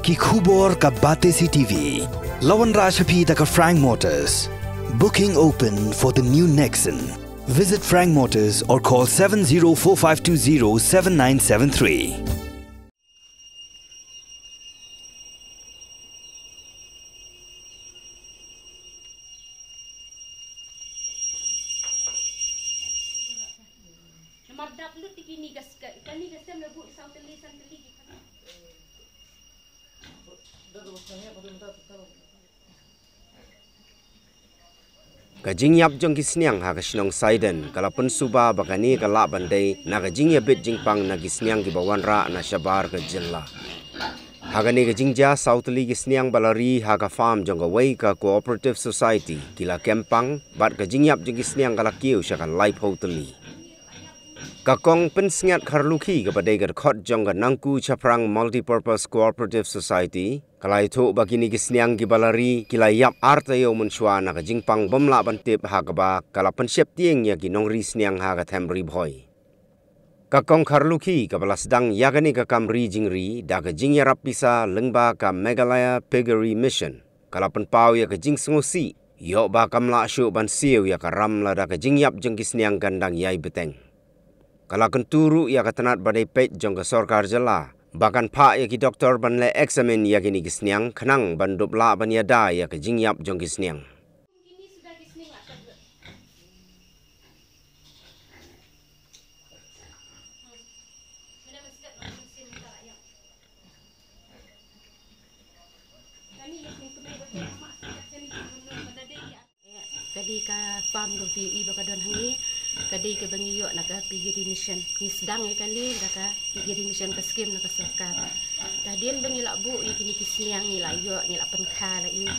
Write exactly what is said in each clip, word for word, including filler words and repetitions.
Ki khubor ka Batesi T V. La wanrah sha phi da ka Frank Motors. Booking open for the new Nexon. Visit Frank Motors or call seven zero four five two zero seven nine seven three. Namar dap lut kini ka ska, kani ka sem la buh saw tylli san tylli ki. Ka jingïap jong ki sniang ha ka shnong Saiden ka la pynsuba ba kane ka lah ban dei na ka jingïabit jingpang na ki sniang kiba wanrah na shabar ka jylla. Ha kane ka jingjia, saw tylli ki sniang ba la ri ha ka farm jong kawei ka cooperative society ki la kem pang, bad ka jingïap jong ki sniang ka la kiew sha ka laiphew tylli. Ka Kong Pynsngiat Kharlukhi, kaba dei ka dkhot jong ka Nangku Chaphrang Multipurpose Cooperative Society, ka la ïathuh ba kine ki sniang kiba la ri ki la ïap ar taïew mynshuwa na ka jingpang bym lah ban tip, ha kaba ka la pynsheptieng ïa ki nongri sniang ha ka them Ri Bhoi. Ka Kong Kharlukhi, kaba la sdang ïa kane ka kam ri jingri da ka jingïarap pisa lyngba ka Meghalaya Piggery Mission, ka la pynpaw ïa ka jingsngewsih ïoh ba kam lah shuh ban siew ïa ka ram lada ka jingïap jong ki sniang kan dang ïai bteng. Ka la kyntu ruh ïa ka tnat ba dei peit jong ka sorkar jylla ba kan phah ïa ki doktor ban leh eksamin ïa kine ki sniang khnang ban dup lah ban ïada ïa ka jingïap jong ki sniang. Ka dei ka farm ka P O E ba ka don hangne, ka dei kaba ngi ïoh na ka Piggery Mission. Ngi sdang ïa kane da ka Piggery Mission, ka skim na ka sorkar. Te hadien ba ngi la buh ïa kine ki sniang, ngi la ïoh, ngi la pynkha la ïoh.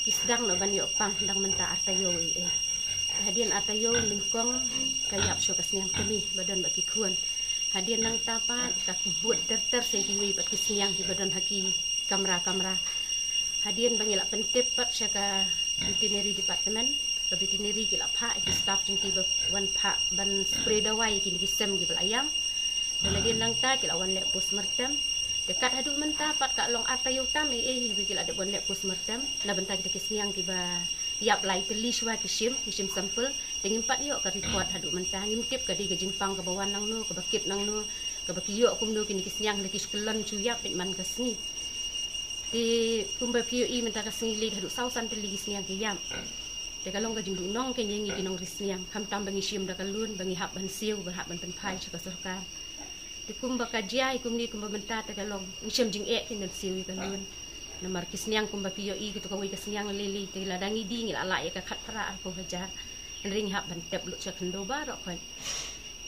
Ki sdang noh ban ïoh pang dang mynta ar taïew ei ei. Te hadien ar taïew nyngkong ka ïap shuh ka sniang kmie ba don bad ki khun. Hadien nangta pat ka bud ter ter sha kiwei pat ki sniang kiba don ha ki kamra kamra. Hadien ba ngi la pyntip pat sha ka veterinary department, ka veterinary ki la phah ïa ki staff jong ki ba wan phah ban spray dawai ïa kine ki sem kiba la ïam. Te hadien nangta ki la wan leh postmortem. Te kat haduh mynta pat ka long ar taïew tam ei ei hi ba ki la dep wan leh postmortem na bynta kita ki sniang kiba ïap lai tylli shuwa ki shim, ki shim sample. Te ngim pat ïoh ka report haduh mynta, ngim tip ka dei ka jingpang kaba wan nangno, kaba kit nangno, kaba ki ïoh kumno kine ki sniang, lada ki shu kyllon shu ïap beit man ka sngi. Te kumba phi ïohi mynta ka sngi leit haduh saw san tylli ki sniang ki ïap. Te ka long ka jingduhnong kein ïa ngi ki nongri sniang, khamtam ba ngi shim da ka loan ba ngi hap ban siew, ba hap ban pynphai sha ka sorkar. Te kumba ka jia hi kumne kumba mynta te ka long, ngi shem jingeh kein ban siew ïa ka loan. Namar ki sniang kumba phi ïohi, kato kawei ka sniang lei lei te lada ngi die ngi la lah ïa ka khatphra arphew hajar. Hynrei ngi hap ban tep lut sha khyndew baroh khoit.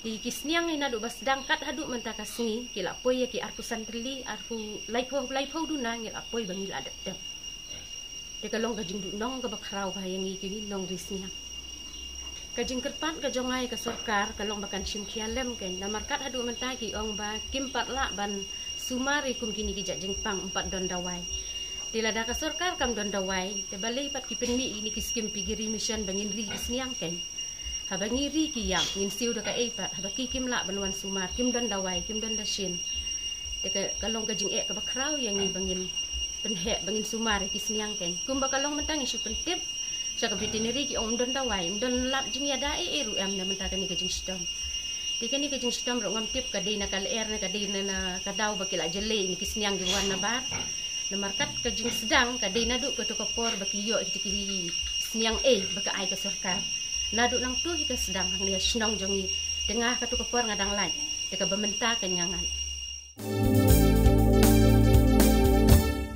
Te ki sniang hi naduh ba sdang kat haduh mynta ka sngi ki la poi ïa ki arphew san tylli, arphew, laiphew, laiphew duna ngi la poi ba ngi la dep tep. Te ka long ka jingduhnong kaba khraw bha ïa ngi ki nongri sniang. Ka jingkyrpad ka jong nga ïa ka sorkar ka long ba kan shim khia lem kein, namar kat haduh mynta ki ong ba kim pat lah ban sumar ïa kum kine ki jait jingpang, ym pat don dawai. Te lada ka sorkar kam don dawai, te balei pat ki pynmih ïa kine ki skim Piggery Mission ba ngin ri ki sniang kein. Haba ngi ri ki ïap, ngin siew da kaei pat, haba ki kim lah ban wan sumar, kim don dawai, kim don dashin. Te ka, ka long ka jingeh kaba khraw ïa ngi ba ngin pynheh, ba ngin sumar ïa ki sniang kein. Kumba ka long mynta ngi shu pyntip sha ka veterinary, ki ong ym don dawai, ym don lad jingïada ei ei ruh em na mynta kane ka jingshitom. Te kane ka jingshitom ruh ngam tip ka dei na ka lyer ne ka dei na, na ka daw ba ki la jyllei ïa kine ki sniang kiba wan na bar. Namar kat ka jingsdang ka dei naduh kato ka por ba ki ïoh ïa kita ki sniang ei ba ka ai ka sorkar. Naduh nangto hi ka sdang hangne ha shnong jong ngi. Te nga kato ka por nga dang lait. Te kaba mynta kein nga ngat.